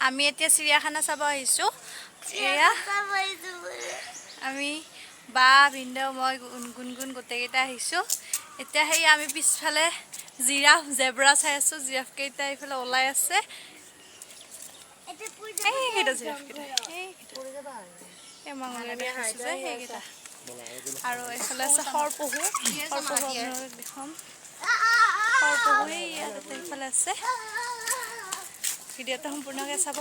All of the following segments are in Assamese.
আমি এতিয়া চিৰিয়াখানা চাব আহিছোঁ। এয়া আমি বা, ভিনদেউ, মই, গুণগুণ গোটেইকেইটা আহিছোঁ। এতিয়া সেই আমি পিছফালে জিৰাফ, জেব্ৰা চাই আছোঁ। জিৰাফ কেইটা এইফালে ওলাই আছে। এইকেইটা জিৰাফ কেইটা, এইকেইটা, এই মাঙলৈ দেখাইছোঁ যে সেইকেইটা। আৰু এইফালে আছে শৰপহু। শৰপহু আপোনালোকক দেখুৱাম। শৰপহু এইয়া তাতে এইফালে আছে। ভিডিঅ'টো সম্পূৰ্ণকৈ চাব।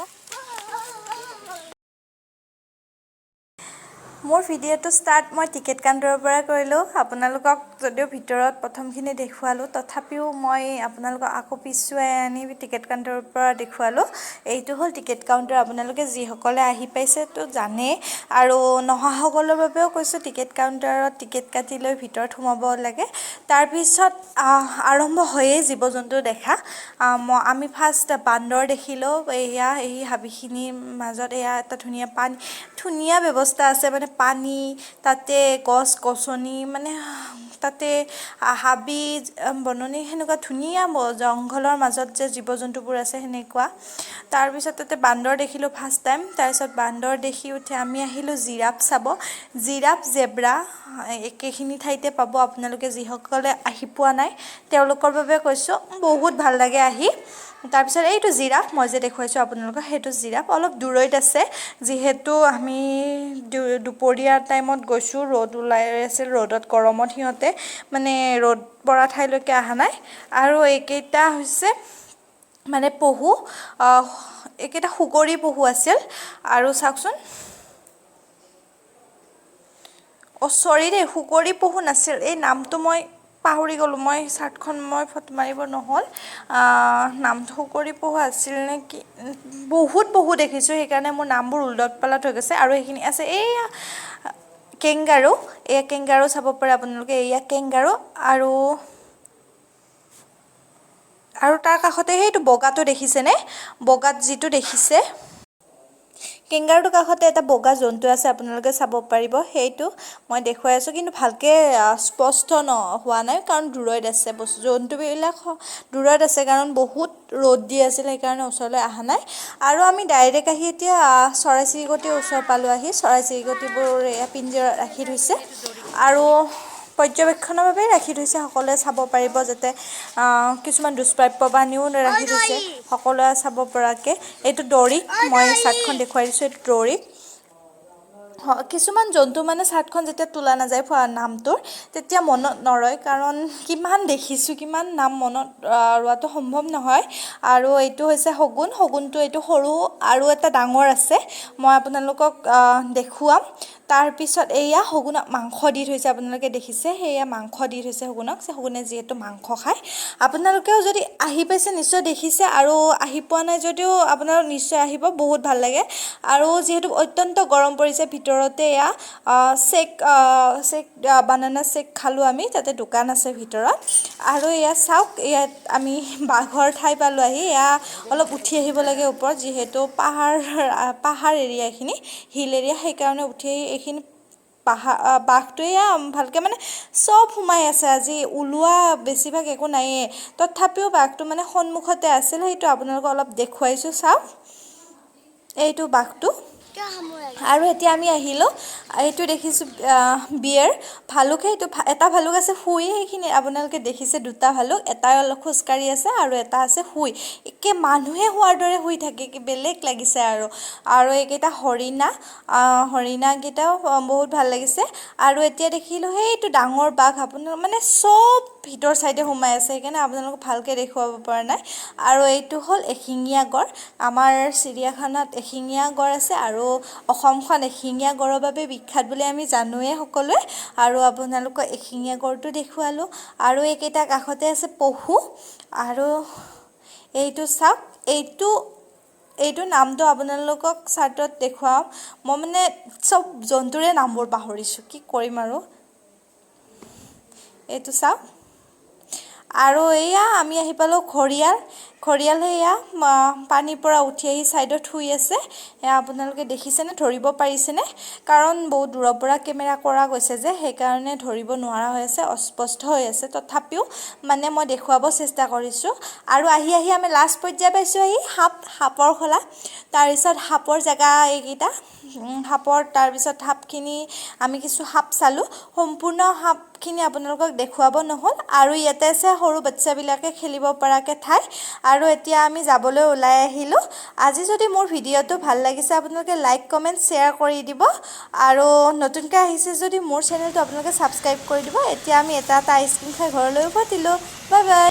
মোৰ ভিডিঅ'টো ষ্টাৰ্ট মই টিকেট কাউণ্টাৰৰ পৰা কৰিলোঁ। আপোনালোকক যদিও ভিতৰত প্ৰথমখিনি দেখুৱালোঁ, তথাপিও মই আপোনালোকক আকৌ পিছুৱাই আনি টিকেট কাউণ্টাৰৰ পৰা দেখুৱালোঁ। এইটো হ'ল টিকেট কাউণ্টাৰ। আপোনালোকে যিসকলে আহি পাইছে তো জানেই, আৰু নহাসকলৰ বাবেও কৈছোঁ, টিকেট কাউণ্টাৰত টিকেট কাটি লৈ ভিতৰত সোমাব লাগে। তাৰপিছত আৰম্ভ হয়েই জীৱ জন্তু দেখা। আমি ফাৰ্ষ্ট বান্দৰ দেখিলোঁ। এয়া এই হাবিখিনিৰ মাজত এয়া এটা ধুনীয়া পানী, ধুনীয়া ব্যৱস্থা আছে, মানে পানী, তাতে গছ গছনি, মানে তাতে হাবি বননি, সেনেকুৱা ধুনীয়া জংঘলৰ মাজত যে জীৱ জন্তুবোৰ আছে, সেনেকুৱা। তাৰপিছত তাতে বান্দৰ দেখিলোঁ ফাৰ্ষ্ট টাইম। তাৰপিছত বান্দৰ দেখি উঠি আমি আহিলোঁ জিৰাফ চাব। জিৰাফ, জেব্ৰা একেখিনি ঠাইতে পাব আপোনালোকে। যিসকলে আহি পোৱা নাই, তেওঁলোকৰ বাবে কৈছোঁ, বহুত ভাল লাগে আহি। তাৰপিছত এইটো জিৰাফ, মই যে দেখুৱাইছোঁ আপোনালোকক, সেইটো জিৰাফ অলপ দূৰৈত আছে। যিহেতু আমি দুপৰীয়া টাইমত গৈছোঁ, ৰ'দ ওলাই আছিল, ৰ'দত গৰমত সিহঁতে মানে ৰ'দ পৰা ঠাইলৈকে অহা নাই। আৰু এইকেইটা হৈছে মানে পহু, এইকেইটা সুগৰী পহু আছিল। আৰু চাওকচোন, অ' চৰি দেই, সুগৰী পহু নাছিল, এই নামটো মই পাহৰি গ'লোঁ। মই চাৰ্টখন মই ফটো মাৰিব নহ'ল। নামটো সুগৰী পহু আছিল নে কি? বহুত পহু দেখিছোঁ, সেইকাৰণে মোৰ নামবোৰ ওলট পালট হৈ গৈছে। আৰু এইখিনি আছে এইয়া কেংগাৰু। এয়া কেংগাৰু চাব পাৰে আপোনালোকে, এয়া কেংগাৰু। আৰু আৰু তাৰ কাষতে সেইটো বগাটো দেখিছেনে? বগাত যিটো দেখিছে, কেংগাৰুটোৰ কাষতে এটা বগা জন্তু আছে, আপোনালোকে চাব পাৰিব। সেইটো মই দেখুৱাই আছোঁ, কিন্তু ভালকৈ স্পষ্ট হোৱা নাই, কাৰণ দূৰৈত আছে বস্তু, জন্তুবিলাক দূৰত আছে, কাৰণ বহুত ৰ'দ দি আছিল, সেইকাৰণে ওচৰলৈ অহা নাই। আৰু আমি ডাইৰেক্ট আহি এতিয়া চৰাই চিৰিকটিৰ ওচৰ পালোঁ আহি। চৰাই চিৰিকটিবোৰ এয়া পিঞ্জৰাত ৰাখি থৈছে আৰু পৰ্যবেক্ষণৰ বাবে ৰাখি থৈছে, সকলোৱে চাব পাৰিব যাতে। কিছুমান দুষ্প্ৰাপ্য প্ৰাণীও ৰাখি থৈছে সকলোৱে চাব পৰাকৈ। এইটো দৰিক, মই চাৰ্টখন দেখুৱাই দিছোঁ, এইটো দৰিক। কিছুমান জন্তু মানে চাৰ্টখন যেতিয়া তোলা নাযায় নামটোৰ, তেতিয়া মনত নৰয়, কাৰণ কিমান দেখিছোঁ, কিমান নাম মনত ৰোৱাটো সম্ভৱ নহয়। আৰু এইটো হৈছে শগুন। শগুনটো এইটো সৰু, আৰু এটা ডাঙৰ আছে, মই আপোনালোকক দেখুৱাম। তাৰপিছত এয়া শগুনক মাংস দি থৈছে, আপোনালোকে দেখিছে, সেয়া মাংস দি থৈছে শগুনক। শগুনে যিহেতু মাংস খায়। আপোনালোকেও যদি আহি পাইছে নিশ্চয় দেখিছে, আৰু আহি পোৱা নাই যদিও আপোনালোক নিশ্চয় আহিব, বহুত ভাল লাগে। আৰু যিহেতু অত্যন্ত গৰম পৰিছে, ভিতৰতে এয়া শ্বেক শ্বেক বানানা শ্বেক খালোঁ আমি, তাতে দোকান আছে ভিতৰত। আৰু এয়া চাওক, ইয়াত আমি বাঘৰ ঠাই পালোঁ আহি। এয়া অলপ উঠি আহিব লাগে ওপৰত, যিহেতু পাহাৰ পাহাৰ এৰিয়া, এইখিনি হিল এৰিয়া, সেইকাৰণে উঠি আহি এইখিনি পাহাৰ। বাঘটো এয়া ভালকৈ মানে চব সোমাই আছে, আজি ওলোৱা বেছিভাগ একো নায়েই, তথাপিও বাঘটো মানে সন্মুখতে আছিল, সেইটো আপোনালোকক অলপ দেখুৱাইছোঁ। চাওক, এইটো বাঘটো। আৰু এতিয়া আমি আহিলোঁ, এইটো দেখিছোঁ বিয়েৰ, ভালুক। সেইটো এটা ভালুক আছে শুই, সেইখিনি আপোনালোকে দেখিছে দুটা ভালুক, এটা অলপ খোজকাঢ়ি আছে আৰু এটা আছে শুই, একে মানুহে শোৱাৰ দৰে শুই থাকে, কি বেলেগ লাগিছে। আৰু আৰু এইকেইটা হৰিণা, হৰিণাকেইটাও বহুত ভাল লাগিছে। আৰু এতিয়া দেখিলোঁ সেইটো ডাঙৰ বাঘ। আপোনাৰ মানে চব ভিতৰ চাইডে সোমাই আছে, সেইকাৰণে আপোনালোকক ভালকৈ দেখুৱাব পৰা নাই। আৰু এইটো হ'ল এশিঙীয়া গঁড়। আমাৰ চিৰিয়াখানাত এশিঙীয়া গঁড় আছে আৰু অসমখন এশিঙীয়া গঁড়ৰ বাবে বিখ্যাত বুলি আমি জানোৱেই সকলোৱে। আৰু আপোনালোকক এশিঙীয়া গঁড়টো দেখুৱালোঁ। আৰু এইকেইটা কাষতে আছে পহু। আৰু এইটো চাওক, এইটো এইটো নামটো আপোনালোকক চাৰ্টত দেখুৱাম। মই মানে চব জন্তুৰে নামবোৰ পাহৰিছোঁ, কি কৰিম আৰু। এইটো চাওক। আৰু এয়া আমি আহি পালোঁ ঘৰিয়াল। ঘৰিয়াল সেয়া পানীৰ পৰা উঠি আহি ছাইডত শুই আছে। এয়া আপোনালোকে দেখিছেনে, ধৰিব পাৰিছেনে? কাৰণ বহুত দূৰৰ পৰা কেমেৰা কৰা গৈছে যে, সেইকাৰণে ধৰিব নোৱাৰা হৈ আছে, অস্পষ্ট হৈ আছে। তথাপিও মানে মই দেখুৱাব চেষ্টা কৰিছোঁ। আৰু আহি আহি আমি লাষ্ট পৰ্যায় পাইছোঁ আহি সাপ, সাপৰ খোলা। তাৰপিছত সাপৰ জেগা এইকেইটা, সাপৰ। তাৰপিছত সাপখিনি আমি কিছু সাপ চালোঁ। সম্পূৰ্ণ সাপখিনি আপোনালোকক দেখুৱাব নহ'ল। আৰু ইয়াতে আছে সৰু বাচ্ছাবিলাকে খেলিব পৰাকৈ ঠাই। আৰু এতিয়া আমি যাবলৈ ওলাই আহিলোঁ। আজি যদি মোৰ ভিডিঅ'টো ভাল লাগিছে, আপোনালোকে লাইক, কমেণ্ট, শ্বেয়াৰ কৰি দিব আৰু নতুনকৈ আহিছে যদি মোৰ চেনেলটো আপোনালোকে ছাবস্ক্ৰাইব কৰি দিব। এতিয়া আমি এটা এটা আইচক্ৰীম খাই ঘৰলৈ উভতিলোঁ। Bye bye.